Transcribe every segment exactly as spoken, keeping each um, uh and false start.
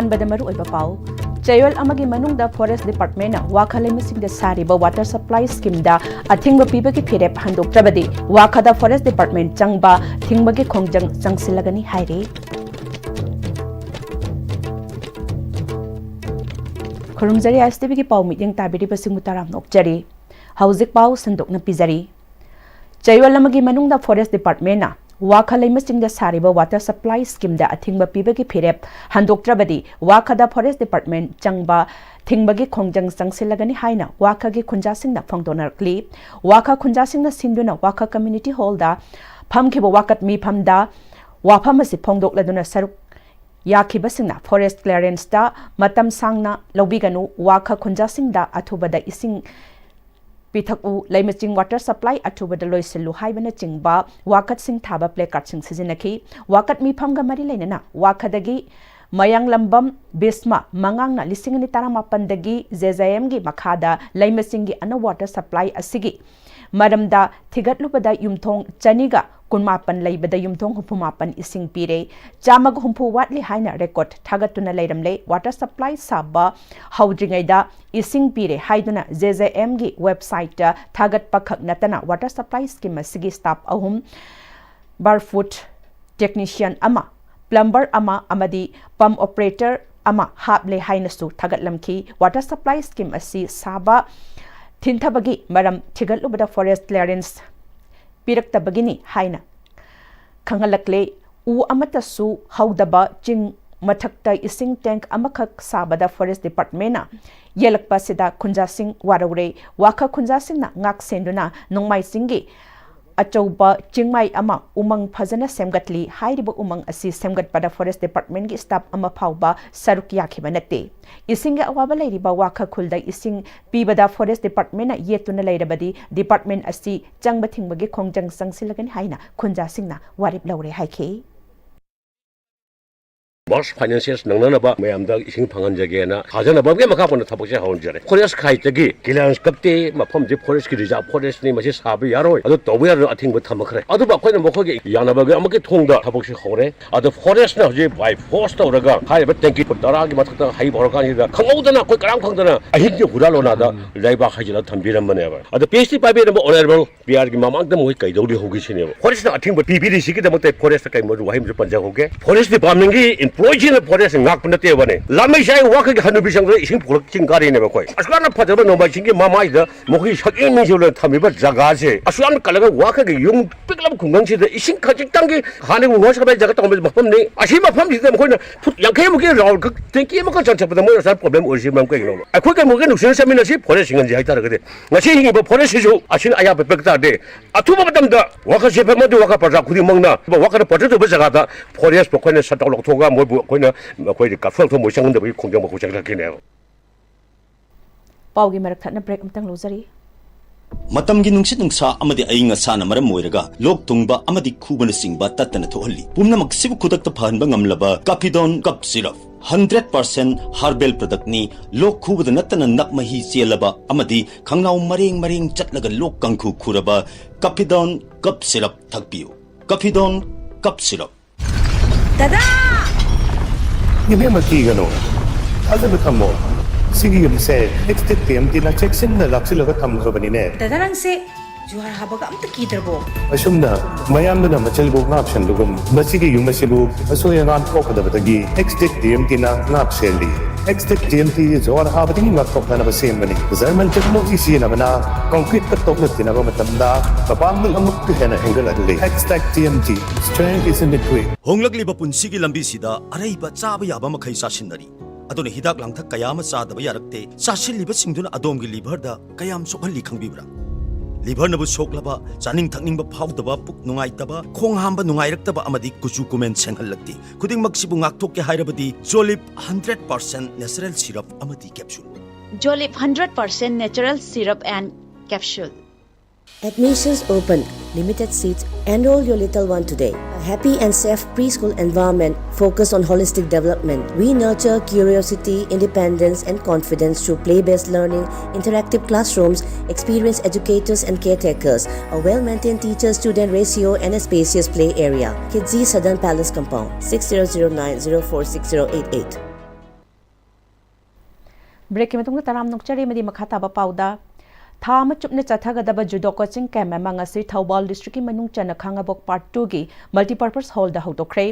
ꯑꯍꯥꯟꯕꯗ ꯃꯔꯨꯑꯣꯏꯕ ꯄꯥꯎ꯫ ꯆꯌꯣꯜ ꯑꯃꯒꯤ ꯃꯅꯨꯡꯗ Forest Departmentꯅ ꯋꯥꯈ ꯂꯩꯃꯁꯤꯡꯗ ꯁꯥꯔꯤꯕ water supply schemeꯗ ꯑꯊꯤꯡꯕ ꯄꯤꯕꯒꯤ ꯐꯤꯔꯦꯞ ꯍꯟꯗꯣꯛꯇ꯭ꯔꯕꯗꯤ ꯋꯥꯈꯗ Forest Department ꯆꯪꯕ ꯊꯤꯡꯕꯒꯤ ꯈꯣꯡꯖꯪ ꯆꯪꯁꯤꯜꯂꯒꯅꯤ ꯍꯥꯏꯔꯤ꯫ ꯈꯨꯔꯨꯝꯖꯔꯤ, ISTVꯒꯤ ꯄꯥꯎ ꯃꯤꯠꯌꯦꯡ ꯇꯥꯕꯤꯔꯤꯕꯁꯤꯡꯕꯨ ꯇꯔꯥꯝꯅ ꯑꯣꯛꯆꯔꯤ꯫ ꯍꯧꯖꯤꯛ ꯄꯥꯎ ꯁꯟꯗꯣꯛꯅ ꯄꯤꯖꯔꯤ꯫ ꯆꯌꯣꯜ ꯑꯃꯒꯤ ꯃꯅꯨꯡꯗ Forest Departmentꯅ ꯋꯥꯈ ꯂꯩꯃꯁꯤꯡꯗ ꯁꯥꯔꯤꯕ water supply schemeꯗ ꯑꯊꯤꯡꯕ ꯄꯤꯕꯒꯤ ꯐꯤꯔꯦꯞ ꯍꯟꯗꯣꯛꯇ꯭ꯔꯕꯗꯤ ꯋꯥꯈꯗ Forest Department ꯆꯪꯕ ꯊꯤꯡꯕꯒꯤ ꯈꯣꯡꯖꯪ ꯆꯪꯁꯤꯜꯂꯒꯅꯤ ꯍꯥꯏꯅ ꯋꯥꯈꯒꯤ ꯈꯨꯟꯖꯥꯁꯤꯡꯅ ꯐꯣꯡꯗꯣꯛꯅꯔꯛꯂꯤ꯫ ꯋꯥꯈ ꯈꯨꯟꯖꯥꯁꯤꯡꯅ ꯁꯤꯟꯗꯨꯅ ꯋꯥꯈ Community Hallꯗ ꯐꯝꯈꯤꯕ ꯋꯥꯀꯠ ꯃꯤꯐꯝꯗ ꯋꯥꯐꯝ ꯑꯁꯤ ꯐꯣꯡꯗꯣꯛꯂꯗꯨꯅ ꯁꯔꯨꯛ ꯌꯥꯈꯤꯕꯁꯤꯡꯅ Forest Clearanceꯇ ꯃꯇꯝ ꯁꯥꯡꯅ ꯂꯧꯕꯤꯒꯅꯨ, ꯋꯥꯈ ꯈꯨꯟꯖꯥꯁꯤꯡꯗ ꯑꯊꯨꯕꯗ ꯏꯁꯤꯡ ꯄꯤꯊꯛꯎ, ꯂꯩꯃꯆꯤꯡ water supply ꯑꯊꯨꯕꯗ ꯂꯣꯏꯁꯤꯜꯂꯨ ꯍꯥꯏꯕꯅꯆꯤꯡꯕ ꯋꯥꯀꯠꯁꯤꯡ ꯊꯥꯕ placardꯁꯤꯡ ꯁꯤꯖꯤꯟꯅꯈꯤ꯫ ꯋꯥꯀꯠ ꯃꯤꯐꯝꯒ ꯃꯔꯤ ꯂꯩꯅꯅ ꯋꯥꯈꯗꯒꯤ ꯃꯌꯥꯡꯂꯝꯕꯝ ꯕꯤꯁꯃ ꯃꯉꯥꯡꯅ ꯂꯤꯁꯤꯡ ꯑꯅꯤ ꯇꯔꯥꯃꯥꯄꯟꯗꯒꯤ JJMꯒꯤ ꯃꯈꯥꯗ ꯂꯩꯃꯆꯤꯡꯒꯤ ꯑꯅꯧꯕ water supply ꯑꯁꯤꯒꯤ ꯃꯔꯝꯗ ꯊꯤꯒꯠꯂꯨꯕꯗ ꯌꯨꯝꯊꯣꯡ ꯆꯅꯤꯒ ꯀꯨꯟꯃꯥꯄꯟ ꯂꯩꯕꯗ ꯌꯨꯝꯊꯣꯡ ꯍꯨꯝꯐꯨꯃꯥꯄꯟ ꯏꯁꯤꯡ ꯄꯤꯔꯦ, ꯆꯥꯝꯃꯒ ꯍꯨꯝꯐꯨ ꯋꯥꯠꯂꯤ ꯍꯥꯏꯅ record ꯊꯥꯒꯠꯇꯨꯅ ꯂꯩꯔꯝꯂꯦ꯫ Water supply ꯁꯥꯕ ꯍꯧꯗ꯭ꯔꯤꯉꯩꯗ ꯏꯁꯤꯡ ꯄꯤꯔꯦ ꯍꯥꯏꯗꯨꯅ JJMꯒꯤ websiteꯇ ꯊꯥꯒꯠꯄ ꯈꯛ ꯅꯠꯇꯅ water supply scheme ꯑꯁꯤꯒꯤ staff ꯑꯍꯨꯝ, barefoot technician ꯑꯃ, plumber ꯑꯃ ꯑꯃꯗꯤ pump operator ꯑꯃ ꯍꯥꯞꯂꯦ ꯍꯥꯏꯅꯁꯨ ꯊꯥꯒꯠꯂꯝꯈꯤ꯫ Water supply scheme ꯑꯁꯤ ꯁꯥꯕ ꯊꯤꯡꯊꯕꯒꯤ ꯃꯔꯝ ꯊꯤꯒꯠꯂꯨꯕꯗ Forest Clearance ꯄꯤꯔꯛꯇꯕꯒꯤꯅꯤ ꯍꯥꯏꯅ ꯈꯪꯍꯜꯂꯛꯂꯦ꯫ ꯎ ꯑꯃꯠꯇꯁꯨ ꯍꯧꯗꯕ ꯆꯤꯡ ꯃꯊꯛꯇ ꯏꯁꯤꯡ tank ꯑꯃꯈꯛ ꯁꯥꯕꯗ Forest Departmentꯅ ꯌꯦꯜꯂꯛꯄ ꯑꯁꯤꯗ ꯈꯨꯟꯖꯥꯁꯤꯡ ꯋꯥꯔꯧꯔꯦ꯫ ꯋꯥꯈ ꯈꯨꯟꯖꯥꯁꯤꯡꯅ ꯉꯥꯛ ꯁꯦꯟꯗꯨꯅ ꯅꯣꯡꯃꯥꯏ ꯆꯤꯡꯒꯤ ꯑꯆꯧꯕ ꯆꯤꯡꯃꯥꯏ ꯑꯃ ꯎꯃꯪ ꯐꯖꯅ ꯁꯦꯝꯒꯠꯂꯤ꯫ ꯍꯥꯏꯔꯤꯕ ꯎꯃꯪ ꯑꯁꯤ ꯁꯦꯝꯒꯠꯄꯗ Forest Departmentꯒꯤ staff ꯑꯃ ꯐꯥꯎꯕ ꯁꯔꯨꯛ ꯌꯥꯈꯤꯕ ꯅꯠꯇꯦ꯫ ꯏꯁꯤꯡꯒꯤ ꯑꯋꯥꯕ ꯂꯩꯔꯤꯕ ꯋꯥꯈ ꯈꯨꯜꯗ ꯏꯁꯤꯡ ꯄꯤꯕꯗ Forest Departmentꯅ ꯌꯦꯠꯇꯨꯅ ꯂꯩꯔꯕꯗꯤ department ꯑꯁꯤ ꯆꯪꯕ ꯊꯤꯡꯕꯒꯤ ꯈꯣꯡꯖꯪ ꯆꯪꯁꯤꯜꯂꯒꯅꯤ ꯍꯥꯏꯅ ꯈꯨꯟꯖꯥꯁꯤꯡꯅ ꯋꯥꯔꯦꯞ ꯂꯧꯔꯦ ꯍꯥꯏꯈꯤ꯫ ꯕꯔꯁ ꯐꯥꯏꯅꯥꯟꯁꯤꯌꯦꯜꯁ ꯅꯪꯅꯅꯕ ꯃꯌꯥꯝꯗ ꯏꯁꯤꯡ ꯐꯪꯍꯟꯖꯒꯦꯅ ꯊꯥꯖꯅꯕ ꯑꯃꯒꯤ ꯃꯈꯥ ꯄꯣꯟꯅ ꯊꯕꯛꯁꯦ ꯍꯧꯍꯟꯖꯔꯦ꯫ ꯐꯣꯔꯦꯁ ꯈꯥꯏꯠꯇꯒꯤ ꯀ꯭ꯂꯤꯌꯥꯔꯦꯟꯁ ꯀꯛꯇꯦ, ꯃꯐꯝꯁꯦ ꯐꯣꯔꯦꯁꯀꯤ ꯔꯤꯖꯥꯔꯚ ꯐꯣꯔꯦꯁꯅꯤ, ꯃꯁꯤ ꯁꯥꯕ ꯌꯥꯔꯣꯏ, ꯑꯗꯨ ꯇꯧꯕ ꯌꯥꯔꯣꯏ ꯑꯊꯤꯡꯕ ꯊꯝꯈ꯭ꯔꯦ꯫ ꯑꯗꯨꯕꯨ ꯑꯩꯈꯣꯏꯅ ꯃꯈꯣꯏꯒꯤ ꯌꯥꯅꯕꯒꯤ ꯑꯃꯒꯤ ꯊꯣꯡꯗ ꯊꯕꯛꯁꯦ ꯍꯧꯔꯦ꯫ ꯑꯗꯣ ꯐꯣꯔꯦꯁꯅ ꯍꯧꯖꯤꯛ ꯕꯥꯏ ꯐꯣꯔꯁ ꯇꯧꯔꯒ ꯍꯥꯏꯔꯤꯕ ꯇꯦꯡꯀꯤ ꯐꯨꯠ ꯇꯔꯥꯒꯤ ꯃꯊꯛꯇ ꯍꯩꯕ ꯍꯧꯔꯀꯥꯟꯁꯤꯗ ꯈꯪꯍꯧꯗꯅ ꯑꯩꯈꯣꯏ ꯀꯔꯝ ꯈꯪꯗꯅ ꯑꯍꯤꯡꯒꯤ ꯍꯨꯔꯥ ꯂꯣꯅꯥꯗ ꯂꯩꯕꯥꯛ ꯍꯩꯖꯤꯜꯂꯒ ꯊꯝꯕꯤꯔꯝꯕꯅꯦꯕ꯫ ꯑꯗꯣ ꯄꯤ ꯑꯩꯆ ꯗꯤ ꯄꯥꯏꯕꯤꯔꯝꯕ ꯑꯣꯅꯔꯦꯕꯜ ꯄꯤ ꯑꯥꯔꯒꯤ ꯃꯃꯥꯡꯗ ꯃꯈꯣꯏ ꯀꯩꯗꯧꯔꯤ ꯍꯧꯒꯦ ꯁꯤꯅꯦꯕ꯫ ꯐꯣꯔꯦꯁꯅ ꯑꯊꯤꯡꯕ ꯄꯤꯕꯤꯔꯤꯁꯤꯒꯤꯗꯃꯛꯇ ꯐꯣꯔꯦꯁꯇ ꯀꯩꯒꯨꯝꯕ ꯋꯥꯍꯩ ꯑꯃꯁꯨ ꯄꯟꯖꯍꯧꯒꯦ꯫ ꯐꯣꯔꯦꯁ ꯗꯤꯄꯥꯔꯠꯃꯦꯟꯒꯤ ꯏꯝꯄ꯭ꯂꯣꯌꯤꯁꯤꯡꯅ ꯐꯣꯔꯦꯁ ꯉꯥꯛꯄ ꯅꯠꯇꯦꯕꯅꯦ꯫ ꯂꯥꯃꯩꯁꯥꯏ ꯋꯥꯈꯩꯒꯤ ꯍꯅꯨꯕꯤ ꯆꯪꯕꯗ ꯏꯁꯤꯡ ꯄꯨꯈꯠꯂꯛ ꯆꯤꯡ ꯀꯥꯔꯤꯅꯦꯕ ꯑꯩꯈꯣꯏ꯫ ꯑꯁꯨꯛ ꯌꯥꯝꯅ ꯐꯖꯕ ꯅꯣꯡꯃꯥꯏ ꯆꯤꯡꯒꯤ ꯃꯃꯥꯏꯗ ꯃꯈꯣꯏꯒꯤ ꯁꯛꯌꯦꯡ ꯃꯤꯡꯁꯦꯜ ꯑꯣꯏꯅ ꯊꯝꯃꯤꯕ ꯖꯒꯥꯁꯦ, ꯑꯁꯨꯛ ꯌꯥꯝꯅ ꯀꯜꯂꯒ ꯋꯥꯈꯩꯒꯤ ꯌꯨꯝ ꯄꯤꯛꯂꯕ ꯈꯨꯡꯒꯪꯁꯤꯗ ꯏꯁꯤꯡ ꯈꯖꯤꯛꯇꯪꯒꯤ ꯍꯥꯟꯅꯒꯤ ꯋꯥꯁ ꯁꯄ꯭ꯂꯥꯏ ꯖꯒꯥ ꯇꯧꯔꯝꯕ ꯃꯐꯝꯅꯤ꯫ ꯑꯁꯤ ꯃꯐꯝꯁꯤꯗ ꯃꯈꯣꯏꯅ ꯐꯨꯠ ꯌꯥꯡꯈꯩ ꯃꯨꯛꯀꯤ ꯔꯥꯎꯟ ꯈꯛ ꯇꯦꯡꯀꯤ ꯑꯃꯈꯛ ꯆꯟꯁꯤꯜꯂꯛꯄꯗ ꯃꯣꯏ ꯑꯁꯨꯛ ꯌꯥꯝ ꯄ꯭ꯔꯣꯕ꯭ꯂꯦꯝ ꯑꯣꯏꯔꯤꯁꯤ ꯃꯔꯝ ꯀꯩꯒꯤꯅꯣ? ꯑꯩꯈꯣꯏ ꯀꯩꯅꯣꯒ ꯅꯨꯡꯁꯤꯅ ꯆꯠꯃꯤꯟꯅꯁꯤ, ꯐꯣꯔꯦꯁ ꯍꯤꯡꯍꯟꯁꯤ ꯍꯥꯏꯇꯥꯔꯒꯗꯤ ꯉꯁꯤ ꯍꯤꯡꯉꯤꯕ ꯐꯣꯔꯦꯁꯁꯤꯁꯨ ꯑꯁꯤꯅ ꯑꯌꯥꯕ ꯄꯤꯔꯛ ꯇꯥꯔꯗꯤ ꯑꯊꯨꯕ ꯃꯇꯝꯗ ꯋꯥꯈꯜ ꯁꯦ ꯐꯦꯃꯗꯤ ꯋꯥꯈꯜ ꯄ꯭ꯔꯖꯥ ꯈꯨꯗꯤꯡꯃꯛꯅ ꯋꯥꯈꯜ ꯄ꯭ꯔꯣꯇꯦꯛ ꯇꯧꯕ ꯖꯒꯥꯗ ꯐꯣꯔꯦꯁꯄꯨ ꯑꯩꯈꯣꯏꯅ ꯁꯠ ꯗꯥꯎꯟ ꯂꯧꯊꯣꯛꯑꯒ ꯃꯣꯏꯕꯨ ꯑꯩꯈꯣꯏꯅ ꯑꯩꯈꯣꯏꯒꯤ ꯀꯥꯞꯊꯣꯛ ꯂꯧꯊꯣꯛ ꯃꯣꯏ ꯆꯪꯍꯟꯗꯕꯒꯤ ꯈꯣꯡꯖꯪ ꯃꯈꯣꯏ ꯆꯪꯁꯤꯜꯂꯛꯈꯤꯅꯦꯕ꯫ ꯄꯥꯎꯒꯤ ꯃꯔꯛ ꯊꯠꯅ ꯕ꯭ꯔꯦꯛ ꯑꯃꯇꯪ ꯂꯧꯖꯔꯤ꯫ ꯃꯇꯝꯒꯤ ꯅꯨꯡꯁꯤꯠ ꯅꯨꯡꯁꯥ ꯑꯃꯗꯤ ꯑꯏꯪ ꯑꯁꯥꯅ ꯃꯔꯝ ꯑꯣꯏꯔꯒ ꯂꯣꯛ ꯊꯨꯡꯕ ꯑꯃꯗꯤ ꯈꯨꯕꯅꯆꯤꯡꯕ ꯇꯠꯇꯅ ꯊꯣꯛꯍꯜꯂꯤ꯫ ꯄꯨꯝꯅꯃꯛꯁꯤꯕꯨ ꯈꯨꯗꯛꯇ ꯐꯍꯟꯕ ꯉꯝꯂꯕ ꯀꯥꯐꯤꯗꯣꯟ cup syrup. Hundred percent herbal ꯄ꯭ꯔꯗꯛꯅꯤ꯫ ꯂꯣꯛ ꯈꯨꯕꯗ ꯅꯠꯇꯅ ꯅꯞ ꯃꯍꯤ ꯆꯦꯜꯂꯕ ꯑꯃꯗꯤ ꯈꯪꯅꯥꯎ ꯃꯔꯦꯡ ꯃꯔꯦꯡ ꯆꯠꯂꯒ ꯂꯣꯛ ꯀꯥꯡꯈꯨ ꯈꯨꯔꯕ ꯀꯥꯐꯤꯗꯣꯟ ꯀꯞ ꯁꯤꯔꯞ ꯊꯛꯄꯤꯌꯨ꯫ ꯀꯥꯐꯤꯗꯣꯟ cup syrup. ꯗꯗꯥ! ꯏꯕꯦꯝꯃ, ꯀꯤꯒꯅꯨ, ꯊꯥꯖꯕ ꯊꯝꯃꯣ꯫ ꯁꯤꯒꯤ ꯌꯨꯝꯁꯦ ꯑꯦꯛꯁꯇꯦꯛ ꯇꯤ ꯑꯦꯝ ꯇꯤꯅ ꯆꯦꯛꯁꯤꯟꯅ ꯂꯥꯛꯁꯤꯜꯂꯒ ꯊꯝꯈ꯭ꯔꯕꯅꯤꯅꯦ꯫ ꯗꯗꯥ, ꯅꯪꯁꯦ ꯖꯨꯍꯥꯔ ꯍꯥꯕꯒ ꯑꯝꯇ ꯀꯤꯗ꯭ꯔꯕꯣ? ꯑꯁꯨꯝꯅ ꯃꯌꯥꯝꯗꯨꯅ ꯃꯆꯤꯜꯕꯨ ꯉꯥꯛꯁꯦꯟꯕꯒꯨꯝ, ꯃꯁꯤꯒꯤ ꯌꯨꯝ ꯑꯁꯤꯕꯨ ꯑꯁꯣꯏ ꯑꯉꯥꯝ ꯊꯣꯛꯀꯗꯕꯗꯒꯤ ꯑꯦꯛꯁꯇꯦꯛ ꯇꯤ ꯑꯦꯝ ꯇꯤꯅ ꯉꯥꯛ ꯁꯦꯜꯂꯤ꯫ ꯑꯦꯛꯁꯇꯦꯛ ꯇꯤ ꯑꯦꯝ ꯇꯤ ꯖꯨꯍꯥꯔ ꯍꯥꯕꯗꯒꯤ ꯉꯥꯛꯊꯣꯛꯅꯅꯕ ꯁꯦꯝꯕꯅꯤ꯫ ꯖꯔꯃꯟ ꯇꯦꯛꯅꯣꯂꯣꯖꯤ ꯁꯤꯖꯤꯟꯅꯕꯅ ꯀꯣꯡꯀ꯭ꯔꯤꯠꯇ ꯇꯣꯛꯂꯛꯇꯅꯕ ꯃꯇꯝꯗ ꯃꯄꯥꯡꯒꯜ ꯑꯃꯨꯛꯀ ꯍꯦꯟꯅ ꯍꯦꯟꯒꯠꯍꯜꯂꯤ꯫ Extec T M T, strength is in the grit. ꯍꯣꯡꯂꯛꯂꯤꯕ ꯄꯨꯟꯁꯤꯒꯤ ꯂꯝꯕꯤꯁꯤꯗ ꯑꯔꯩꯕ ꯆꯥꯕ ꯌꯥꯕ ꯃꯈꯩ ꯆꯥꯁꯤꯟꯅꯔꯤ꯫ ꯑꯗꯨꯅ ꯍꯤꯗꯥꯛ ꯂꯥꯡꯊꯛ ꯀꯌꯥ ꯑꯃ ꯆꯥꯗꯕ ꯌꯥꯔꯛꯇꯦ꯫ ꯆꯥꯁꯤꯜꯂꯤꯕꯁꯤꯡꯗꯨꯅ ꯑꯗꯣꯝꯒꯤ ꯂꯤꯚꯔꯗ ꯀꯌꯥꯝ ꯁꯣꯛꯍꯜꯂꯤ ꯈꯪꯕꯤꯕ꯭ꯔꯥ? ꯂꯤꯚꯔꯅꯕꯨ ꯁꯣꯛꯂꯕ, ꯆꯥꯅꯤꯡ ꯊꯛꯅꯤꯡꯕ ꯐꯥꯎꯗꯕ, ꯄꯨꯛ ꯅꯨꯡꯉꯥꯏꯇꯕ, ꯈꯣꯡ ꯍꯥꯝꯕ ꯅꯨꯡꯉꯥꯏꯔꯛꯇꯕ ꯑꯃꯗꯤ ꯀꯨꯆꯨ ꯀꯨꯃꯦꯟ ꯁꯦꯡꯍꯜꯂꯛꯇꯦ꯫ ꯈꯨꯗꯤꯡꯃꯛꯁꯤꯕꯨ ꯉꯥꯛꯊꯣꯛꯀꯦ ꯍꯥꯏꯔꯕꯗꯤ ꯖꯣꯂꯤꯞ ꯍꯟꯗ꯭ꯔꯦꯠ ꯄꯥꯔꯁꯦꯟ ꯅꯦꯆꯔꯦꯜ ꯁꯤꯔꯞ ꯑꯃꯗꯤ ꯀꯦꯞꯁꯨꯜ꯫ ꯖꯣꯂꯤꯞ hundred percent natural syrup and capsule. Admissions open. Limited seats. Enroll your little one today. Happy and safe preschool environment focused on holistic development. We nurture curiosity, independence, and confidence through play-based learning, interactive classrooms, experienced educators and caretakers, a well-maintained teacher-student ratio, and a spacious play area. Kidzi Southern Palace Compound, six zero zero nine zero four six zero eight eight. Breakꯀꯤ ꯃꯇꯨꯡꯗ ꯇꯔꯥꯝꯅ ꯑꯣꯛꯆꯔꯤ ꯑꯃꯗꯤ ꯃꯈꯥ ꯇꯥꯕ ꯄꯥꯎꯗ, ꯊꯥ ꯑꯃ ꯆꯨꯞꯅ ꯆꯠꯊꯒꯗꯕ ꯖꯨꯗꯣ ꯀꯣꯆꯤꯡ ꯀꯦꯝꯞ ꯑꯃ ꯉꯁꯤ ꯊꯧꯕꯥꯜ ꯗꯤꯁꯇ꯭ꯔꯤꯛꯀꯤ ꯃꯅꯨꯡ ꯆꯟꯅ ꯈꯥꯉꯕꯣꯛ ꯄꯥꯔꯠ ꯇꯨꯒꯤ ꯃꯜꯇꯤꯄꯔꯄꯁ ꯍꯣꯜꯗ ꯍꯧꯗꯣꯛꯈ꯭ꯔꯦ꯫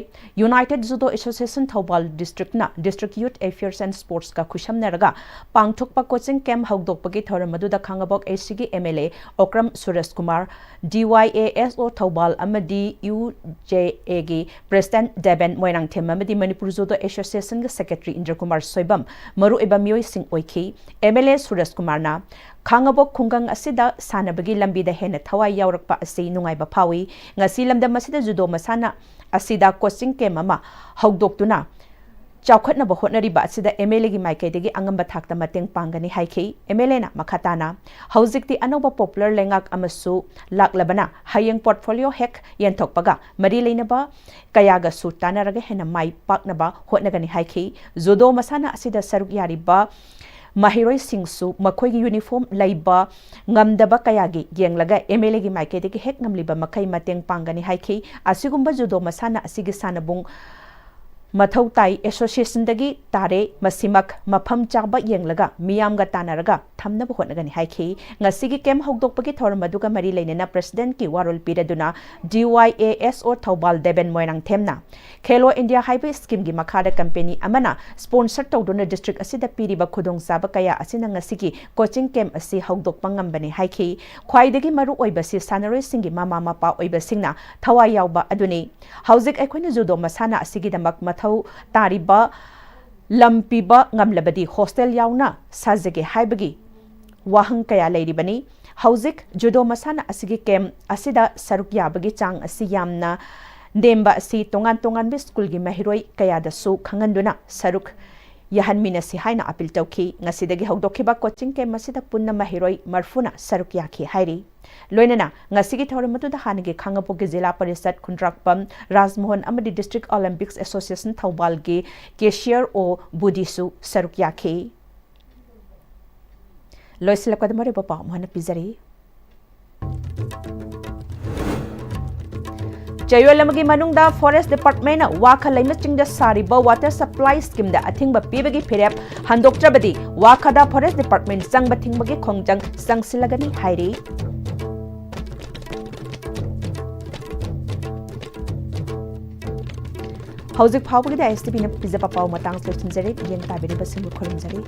ꯌꯨꯅꯥꯏꯇꯦꯗ ꯖꯨꯗꯣ ꯑꯦꯁꯣꯁꯤꯌꯦꯁꯟ ꯊꯧꯕꯥꯜ ꯗꯤꯁꯇ꯭ꯔꯤꯛꯅ ꯗꯤꯁꯇ꯭ꯔꯤꯛ ꯌꯨꯊ ꯑꯦꯐꯤꯌꯔꯁ ꯑꯦꯟ ꯁ꯭ꯄꯣꯔꯠꯁꯀ ꯈꯨꯠꯁꯝꯅꯔꯒ ꯄꯥꯡꯊꯣꯛꯄ ꯀꯣꯆꯤꯡ ꯀꯦꯝꯞ ꯍꯧꯗꯣꯛꯄꯒꯤ ꯊꯧꯔꯝ ꯑꯗꯨꯗ ꯈꯥꯉꯕꯣꯛ ꯑꯦꯁ ꯁꯤꯒꯤ M L A Okram Suresh Kumar, D Y A S O Thoubal ꯑꯃꯗꯤ ꯌꯨ ꯖꯦ ꯑꯦꯒꯤ ꯄ꯭ꯔꯦꯁꯤꯗꯦꯟꯠ ꯗꯦꯕꯦꯟ ꯃꯣꯏꯔꯥꯡꯊꯦꯝ ꯑꯃꯗꯤ ꯃꯅꯤꯄꯨꯔ ꯖꯨꯗꯣ ꯑꯦꯁꯣꯁꯤꯌꯦꯁꯟꯒꯤ ꯁꯦꯀ꯭ꯔꯦꯇꯔꯤ ꯏꯟꯗ꯭ꯔꯀꯨꯃꯥꯔ ꯁꯣꯏꯕꯝ ꯃꯔꯨꯑꯣꯏꯕ ꯃꯤꯑꯣꯏꯁꯤꯡ ꯑꯣꯏꯈꯤ꯫ ꯑꯦꯝ ꯑꯦꯜ ꯑꯦ ꯁꯨꯔꯦꯁ ꯀꯨꯃꯥꯔꯅ, "ꯈꯥꯉꯕꯣꯛ ꯈꯨꯡꯒꯪ ꯑꯁꯤꯗ ꯁꯥꯟꯅꯕꯒꯤ ꯂꯝꯕꯤꯗ ꯍꯦꯟꯅ ꯊꯋꯥꯏ ꯌꯥꯎꯔꯛꯄ ꯑꯁꯤ ꯅꯨꯡꯉꯥꯏꯕ ꯐꯥꯎꯏ꯫ ꯉꯁꯤ ꯂꯝꯗꯝ ꯑꯁꯤꯗ ꯖꯨꯗꯣ ꯃꯁꯥꯟꯅ ꯑꯁꯤꯗ ꯀꯣꯆꯤꯡ ꯀꯦꯝꯞ ꯑꯃ ꯍꯧꯗꯣꯛꯇꯨꯅ ꯆꯥꯎꯈꯠꯅꯕ ꯍꯣꯠꯅꯔꯤꯕ ꯑꯁꯤꯗ ꯑꯦꯝ ꯑꯦꯜ ꯑꯦꯒꯤ ꯃꯥꯏꯀꯩꯗꯒꯤ ꯑꯉꯝꯕ ꯊꯥꯛꯇ ꯃꯇꯦꯡ ꯄꯥꯡꯒꯅꯤ" ꯍꯥꯏꯈꯤ꯫ ꯑꯦꯝ ꯑꯦꯜ ꯑꯦꯅ ꯃꯈꯥ ꯇꯥꯅ, "ꯍꯧꯖꯤꯛꯇꯤ ꯑꯅꯧꯕ ꯄꯣꯄꯨꯂꯔ ꯂꯩꯉꯥꯛ ꯑꯃꯁꯨ ꯂꯥꯛꯂꯕꯅ ꯍꯌꯦꯡ ꯄꯣꯔꯠꯐꯣꯂꯤꯑꯣ ꯍꯦꯛ ꯌꯦꯟꯊꯣꯛꯄꯒ ꯃꯔꯤ ꯂꯩꯅꯕ ꯀꯌꯥꯒꯁꯨ ꯇꯥꯟꯅꯔꯒ ꯍꯦꯟꯅ ꯃꯥꯏ ꯄꯥꯛꯅꯕ ꯍꯣꯠꯅꯒꯅꯤ" ꯍꯥꯏꯈꯤ꯫ ꯖꯨꯗꯣ ꯃꯁꯥꯟꯅ ꯑꯁꯤꯗ ꯁꯔꯨꯛ ꯌꯥꯔꯤꯕ ꯃꯍꯩꯔꯣꯏꯁꯤꯡꯁꯨ ꯃꯈꯣꯏꯒꯤ ꯌꯨꯅꯤꯐꯣꯔꯝ ꯂꯩꯕ ꯉꯝꯗꯕ ꯀꯌꯥꯒꯤ ꯌꯦꯡꯂꯒ ꯑꯦꯝ ꯑꯦꯜ ꯑꯦꯒꯤ ꯃꯥꯏꯀꯩꯗꯒꯤ ꯍꯦꯛ ꯉꯝꯂꯤꯕ ꯃꯈꯩ ꯃꯇꯦꯡ ꯄꯥꯡꯒꯅꯤ ꯍꯥꯏꯈꯤ꯫ ꯑꯁꯤꯒꯨꯝꯕ ꯖꯨꯗꯣ ꯃꯁꯥꯟꯅ ꯑꯁꯤꯒꯤ ꯁꯥꯟꯅꯕꯨꯡ ꯃꯊꯧ ꯇꯥꯏ, ꯑꯦꯁꯣꯁꯤꯌꯦꯁꯟꯗꯒꯤ ꯇꯥꯔꯦ, ꯃꯁꯤꯃꯛ ꯃꯐꯝ ꯆꯥꯕ ꯌꯦꯡꯂꯒ ꯃꯤꯌꯥꯝꯒ ꯇꯥꯟꯅꯔꯒ ꯊꯝꯅꯕ ꯍꯣꯠꯅꯒꯅꯤ ꯍꯥꯏꯈꯤ꯫ ꯉꯁꯤꯒꯤ ꯀꯦꯝꯞ ꯍꯧꯗꯣꯛꯄꯒꯤ ꯊꯧꯔꯝ ꯑꯗꯨꯒ ꯃꯔꯤ ꯂꯩꯅꯅ ꯄ꯭ꯔꯦꯁꯤꯗꯦꯟꯠꯀꯤ ꯋꯥꯔꯣꯜ ꯄꯤꯔꯗꯨꯅ ꯗꯤ Y A S O Thoubal Deben ꯃꯣꯏꯔꯥꯡꯊꯦꯝꯅ, "ꯈꯦꯂꯣ India ꯍꯥꯏꯕ ꯁ꯭ꯀꯤꯝꯒꯤ ꯃꯈꯥꯗ ꯀꯝꯄꯦꯅꯤ ꯑꯃꯅ ꯁ꯭ꯄꯣꯟꯁꯔ ꯇꯧꯗꯨꯅ ꯗꯤꯁꯇ꯭ꯔꯤꯛ ꯑꯁꯤꯗ ꯄꯤꯔꯤꯕ ꯈꯨꯗꯣꯡꯆꯥꯕ ꯀꯌꯥ ꯑꯁꯤꯅ ꯉꯁꯤꯒꯤ ꯀꯣꯆꯤꯡ ꯀꯦꯝꯞ ꯑꯁꯤ ꯍꯧꯗꯣꯛꯄ ꯉꯝꯕꯅꯤ" ꯍꯥꯏꯈꯤ꯫ ꯈ꯭ꯋꯥꯏꯗꯒꯤ ꯃꯔꯨ ꯑꯣꯏꯕꯁꯤ ꯁꯥꯟꯅꯔꯣꯏꯁꯤꯡꯒꯤ ꯃꯃꯥ ꯃꯄꯥ ꯑꯣꯏꯕꯁꯤꯡꯅ ꯊꯋꯥꯏ ꯌꯥꯎꯕ ꯑꯗꯨꯅꯤ꯫ ꯍꯧꯖꯤꯛ ꯑꯩꯈꯣꯏꯅ ꯖꯨꯗꯣ ꯃꯁꯥꯟꯅ ꯑꯁꯤꯒꯤꯗꯃꯛ ꯃꯊꯧ ꯇꯥꯔꯤꯕ ꯂꯝ ꯄꯤꯕ ꯉꯝꯂꯕꯗꯤ ꯍꯣꯁꯇꯦꯜ ꯌꯥꯎꯅ ꯁꯥꯖꯒꯦ ꯍꯥꯏꯕꯒꯤ ꯋꯥꯍꯪ ꯀꯌꯥ ꯂꯩꯔꯤꯕꯅꯤ꯫ ꯍꯧꯖꯤꯛ ꯖꯨꯗꯣ ꯃꯁꯥꯟꯅ ꯑꯁꯤꯒꯤ ꯀꯦꯝꯞ ꯑꯁꯤꯗ ꯁꯔꯨꯛ ꯌꯥꯕꯒꯤ ꯆꯥꯡ ꯑꯁꯤ ꯌꯥꯝꯅ ꯅꯦꯝꯕ ꯑꯁꯤ ꯇꯣꯉꯥꯟ ꯇꯣꯉꯥꯟꯕ ꯁ꯭ꯀꯨꯜꯒꯤ ꯃꯍꯩꯔꯣꯏ ꯀꯌꯥꯗꯁꯨ ꯈꯪꯍꯟꯗꯨꯅ ꯁꯔꯨꯛ ꯌꯥꯍꯟꯃꯤꯟꯅꯁꯤ ꯍꯥꯏꯅ ꯑꯄꯤꯜ ꯇꯧꯈꯤ꯫ ꯉꯁꯤꯗꯒꯤ ꯍꯧꯗꯣꯛꯈꯤꯕ ꯀꯣꯆꯤꯡ ꯀꯦꯝꯞ ꯑꯁꯤꯗ ꯄꯨꯟꯅ ꯃꯍꯩꯔꯣꯏ ꯃꯔꯐꯨꯅ ꯁꯔꯨꯛ ꯌꯥꯈꯤ ꯍꯥꯏꯔꯤ꯫ ꯂꯣꯏꯅꯅ ꯉꯁꯤꯒꯤ ꯊꯧꯔꯝ ꯑꯗꯨꯗ ꯍꯥꯟꯅꯒꯤ ꯈꯥꯡꯉꯕꯣꯛꯀꯤ ꯖꯤꯂꯥ ꯄꯔꯤꯁꯠ ꯈꯨꯟꯗ꯭ꯔꯥꯛꯄꯝ ꯔꯥꯖꯃꯣꯍꯟ ꯑꯃꯗꯤ ꯗꯤꯁꯇ꯭ꯔꯤꯛ ꯑꯣꯂꯤꯝꯄꯤꯛꯁ ꯑꯦꯁꯣꯁꯤꯌꯦꯁꯟ ꯊꯧꯕꯥꯜꯒꯤ ꯀꯦꯁꯤꯌꯔ ꯑꯣ ꯕꯨꯗꯤꯁꯨ ꯁꯔꯨꯛ ꯌꯥꯈꯤ꯫ ꯂꯣꯏꯁꯤꯜꯂꯛꯄꯗ ꯃꯔꯨꯑꯣꯏꯕ ꯄꯥꯎ ꯑꯃ ꯍꯥꯟꯅ ꯄꯤꯖꯔꯤ꯫ ꯆꯌꯣꯜ ꯑꯃꯒꯤ ꯃꯅꯨꯡꯗ ꯐꯣꯔꯦꯁ ꯗꯤꯄꯥꯔꯠꯃꯦꯟꯅ ꯋꯥꯈꯜ ꯂꯩꯃꯆꯤꯡꯗ ꯁꯥꯔꯤꯕ ꯋꯥꯇꯔ ꯁꯄ꯭ꯂꯥꯏ ꯁ꯭ꯀꯤꯝꯗ ꯑꯊꯤꯡꯕ ꯄꯤꯕꯒꯤ ꯐꯤꯔꯦꯞ ꯍꯟꯗꯣꯛꯇ꯭ꯔꯕꯗꯤ ꯋꯥꯈꯗ ꯐꯣꯔꯦꯁ ꯗꯤꯄꯥꯔꯠꯃꯦꯟ ꯆꯪꯕ ꯊꯤꯡꯕꯒꯤ ꯈꯣꯡꯖꯪ ꯆꯪꯁꯤꯜꯂꯒꯅꯤ ꯍꯥꯏꯔꯤ꯫ ꯍꯧꯖꯤꯛ ꯐꯥꯎꯕꯒꯤꯗꯤ ꯑꯥꯏ ꯑꯦꯁ ꯇꯤ ꯚꯤꯅ ꯄꯤꯖꯕ ꯄꯥꯎ ꯃꯇꯥꯡ ꯂꯣꯏꯁꯤꯟꯖꯔꯦ꯫ ꯃꯤꯠꯌꯦꯡ ꯇꯥꯕꯤꯔꯤꯕꯁꯤꯡꯕꯨ ꯈꯨꯔꯨꯝꯖꯔꯤ꯫